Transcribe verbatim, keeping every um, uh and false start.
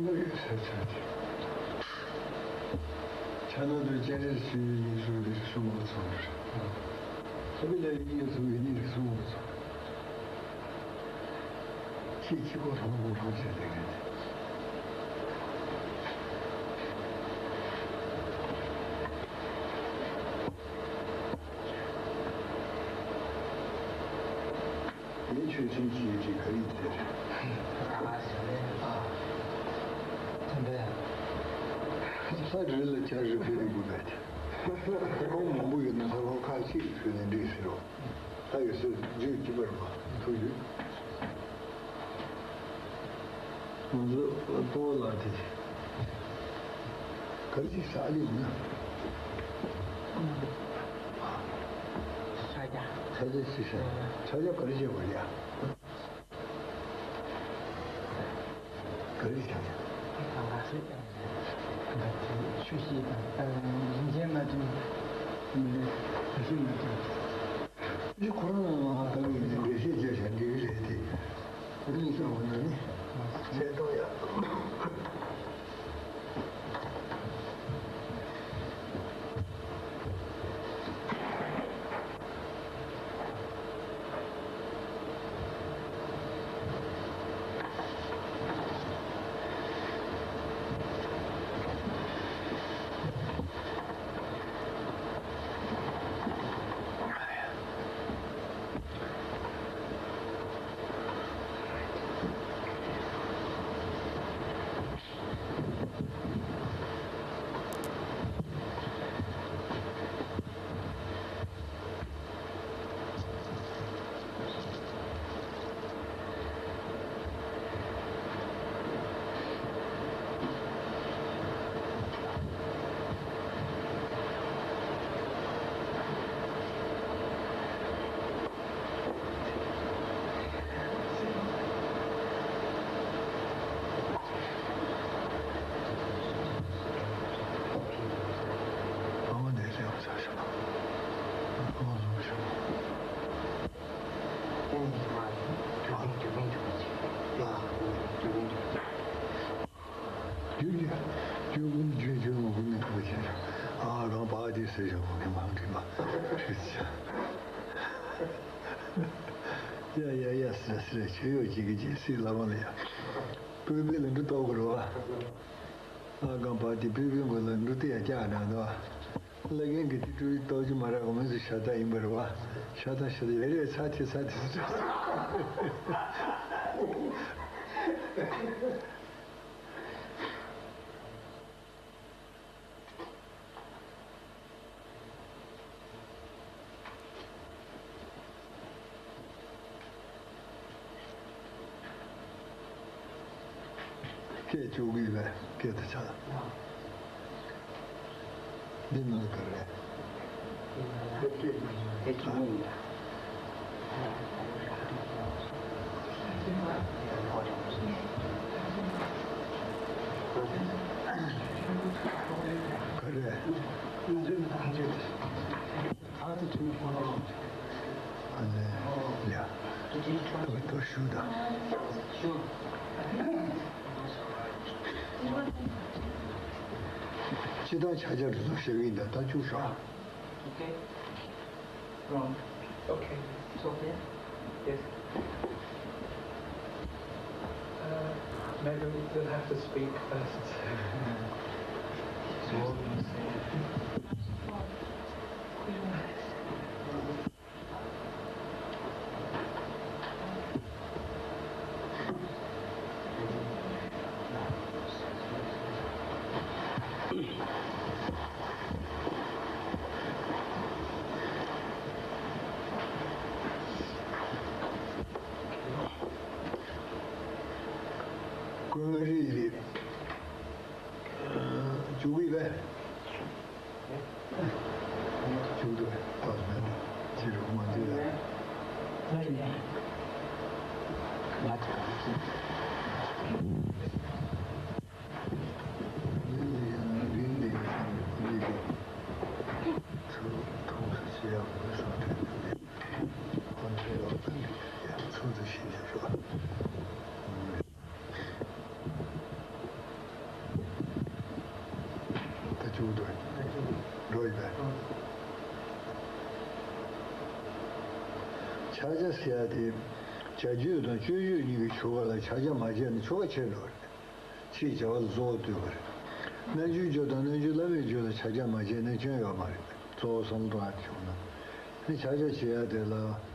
ཆ་ན་དུ་སྤྱན་རས་གཟིགས་ཡིན་གསུངས་ཏེ་གསུང་གི་ཚོགས་རེད། ཁ་བི་ལ་ཡིན་གསུངས་ཡིན་ནི་གསུང་གི་ཚོགས། ཁྱེད་ཁྱི་ཁོ་ཐང་ཁོ་ཐང་བྱས་ཏེ་རེད། དེ་ཆོས་ཅན་ཞེས་བྲིས་ག་རེ་ཟེར། ཨ་ཟེར་རེད། ཨ། ཚན་པས། ས་རི་ལ་བྱ་རི་ཕེ་རི་དགོས་པས། ཁོང་མང་པོ་ཡོད་ན་ས་ཁོང་ཁ་གཅིག་ཕུལ་ནས་འགྲིག་ཟེར་རོ། ད་ཡོད་ཚད་རྒྱུད་སྐྱིད་པར་མ་ཐུགས་རྒྱུད། ང་ཚོ་སྤོ་བོ་ལགས་དེ་ག་རེ་ཞིག་ཟ་ཨ་ལི་ཡོང་ན། ཤ་རྒྱ། ཤ་རྒྱ་ཞིག་ཟ། ཤ་རྒྱ་ག་རེ་བྱེད་དགོས་ཡ། ག་རེ་ཆགས་ཀྱང་། གང་ག་ཟེར། ང་ཚོའི་ཆུ་བཞི་དང་། ཨ། རིན་ཆེན་མ་བྱུང་། མི་ལུས་ཆུ་བཞི་མ་བྱུང་། ཁོ་རང་ལ་ང་ལྟ་བུའི་འགྲེལ་བཤད་བརྗོད་བྱ་འགྲིག་གི་རེད་དེ། ཁོ་རང་ཡིན་ས་འོ་ན་ནི་ཚད་ཐོག་ཡ། རྒྱུ་རྒྱུ་རྒྱུ་ཀུན་རྒྱུ་རྒྱུ་མ་ཀུན་ནས་ཁ་ཆེ། ཨ་རང་པ་དེ་སེ་ཞང་གི་མང་དྲིན་པ་ཁྲི་ཆ། ཡ་ཡ་ཡ་སེ་སེ་ཆེ་ཡོད་ཅིག་གི་ཅིག་སེ་ལ་མ་ལ་ཡ། པུས་པའི་ལ་འགྲོ་ཏོག་གི་རོ། ཨ་གང་པ་དེ་པུས་པའི་མགོ་ལ་འགྲོ་དེ་ཡ་ཀྱག་ན་དོ། ལ་རྒན་གྱི་དེ་ཀྲུའི་ཏོག་ཅི་མ་ར་གོ་མི་ཚོ་ཤ་ད་ཡིན་པ་རེད་བ། ཤ་ད་ཤ་ད་ཡ་རེ་ཚ་དེ་ཚ་དེ་ཚ། སྐད་བཅུག་གི་ཡོད་པས་སྐད་དུ་ཆགས། འདི་ནང་ག་རེ། ག་རེ། ཨ་ནི་ཡ། ཏོ་ཏོ་ཞུ་དང་། སྤྱི་བཏང་ཆ་ཆ་རུ་ཟུག་བྱེད་ཀྱི་ཡིན་ད་ད་བཅུག་ཤོག Okay. Wrong. Okay. It's okay. Yes. Uh, madam, you'll have to speak first. So, སྐུ་ངོ་རིགས་རིགས། ཨ། བཅུག་གི་ཡོད་པས། བཅུག་འདུག་པས། ད་ནི་ཅི་རུ་མ་འདུག་ཡ། ང་ཚོ་གང་ཅི། ཡིན་ཡིན་ཡིན་འདི་ཡིན་འདི་གོ། ཚུར་ཐུགས་སུ་ཆེ་ཡག་པོ་སོང་དྲན་འདུག་པས། ཁོང་ཚོས་ལོག་ཐུག་ཡ་ཚུར་དུ་ཤེས་ཤེས་ཤོག། འགྲོ་ཡི་པས། ཕྱག་རྒྱ་ཟེར་ཡ་དེ་བྱ་སྤྱོད་དང་སྤྱོད་བརྗོད་གཉིས་ཀྱི་ཆོ་ག་ལ་ཕྱག་རྒྱ་མ་བྱས་ན་ཆོ་ག་ཆད་འགྲོ་བ་རེད། ཕྱིའི་བྱ་བ་ལ་གཙོ་བོ་ལྟོས་པ་རེད། རྣལ་འབྱོར་སྤྱོད་དང་རྣལ་འབྱོར་བླ་མེད་སྤྱོད་ལ་ཕྱག་རྒྱ་མ་བྱས་ན་སྐྱོན་ཡོད་མ་རེད། གཙོ་བོ་བསམ་བློ་གཏོང་ཡ་དེ་བྱུང་ན། ནི་ཕྱག་རྒྱ་བྱེད་ཡ་དེ་ལ་